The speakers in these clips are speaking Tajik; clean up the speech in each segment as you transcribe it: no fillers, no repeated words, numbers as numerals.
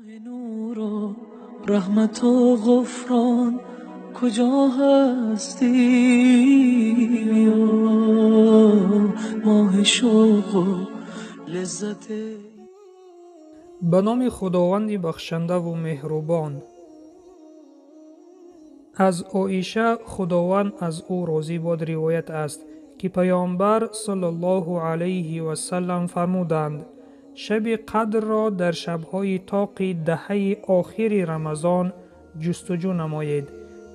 Нур ва раҳмат ва ғуфрон куҷо ҳастӣ, моҳи шавқ ва лаззат. Ба номи Худованди бахшандаву меҳрубон. Аз Оиша, Худованд аз ӯ розӣ бод, ривоят аст, ки Паёмбар саллаллоҳу алайҳи васаллам фармуданд: шаби қадрро дар шабҳои тоқи даҳаи охири Рамазон ҷустуҷӯ намоед.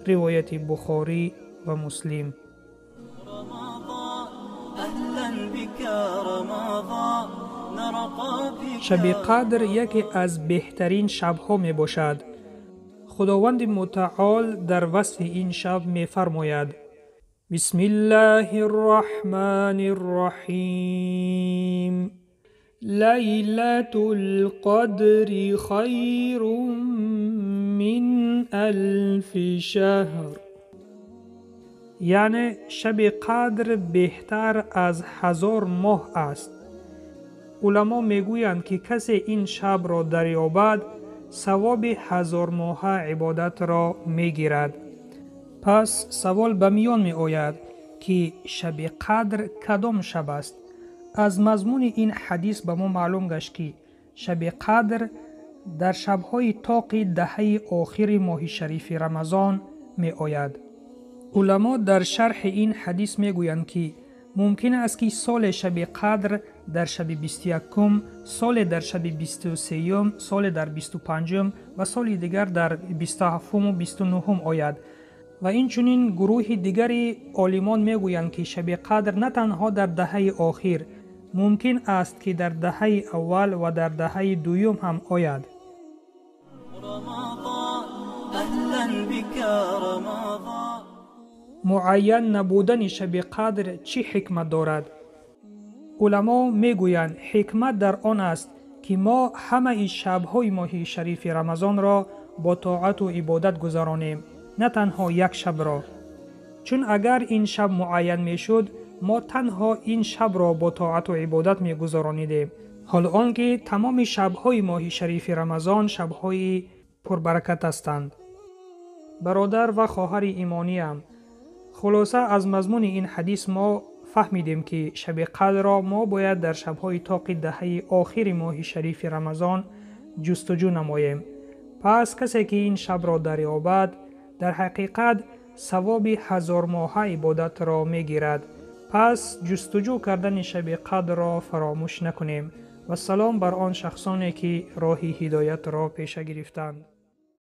Ривояти Бухорӣ ва Муслим. Шаби қадр яке аз беҳтарин шабҳо мебошад. Худованди мутаол дар васфи ин шаб мефармояд: Бисмиллаҳи рраҳмани рраҳим, лайлатул қадри хайрун мин алфи шаҳр. Яъне шаби қадр беҳтар аз 1000 моҳ аст. Уламо мегӯянд, ки касе ин шабро дарёбад, савоби 1000 моҳа ибодатро мегирад. Пас савол ба миён меояд, ки шаби қадр кадом шаб аст? Аз мазмуни ин ҳадис ба мо маълум гашт, ки шаби қадр дар шабҳои тоқи даҳаи охири моҳи шарифи Рамазон меояд. Уламо дар шарҳи ин ҳадис мегӯянд, ки мумкин аст, ки соли шаби қадр дар шаби 21-ум, соле дар шаби 23-юм, соле дар 25-ум ва соли дигар дар 27-уму 29-ум ояд. Ва инчунин гурӯҳи дигари олимон мегӯянд, ки шаби қадр на танҳо дар даҳаи охир, мумкин аст, ки дар даҳаи аввал ва дар даҳаи дуюм ҳам ояд. Муайян набудани шаби қадр чӣ ҳикмат дорад? Уламо мегӯянд, ҳикмат дар он аст, ки мо ҳамаи шабҳои моҳи шарифи Рамазонро бо тоату ибодат гузаронем, на танҳо як шабро. Чун агар ин шаб муайян мешуд, мо танҳо ин шабро бо тоату ибодат мегузаронидем, ҳол он ки тамоми шабҳои моҳи шарифи Рамазон шабҳои пурбаракат ҳастанд. Бародар ва хоҳари имониям, хулоса аз мазмуни ин ҳадис мо фаҳмидем, ки шаби қадрро мо бояд дар шабҳои тоқи даҳаи охири моҳи шарифи Рамазон ҷустуҷӯ намоем. Пас касе ки ин шабро дарёбад, дар ҳақиқат савоби 1000 моҳа ибодатро мегирад. Пас ҷустуҷӯ кардани шаби қадрро фаромӯш накунем. Вассалом бар он шахсоне, ки роҳи ҳидоятро пеша гирифтанд.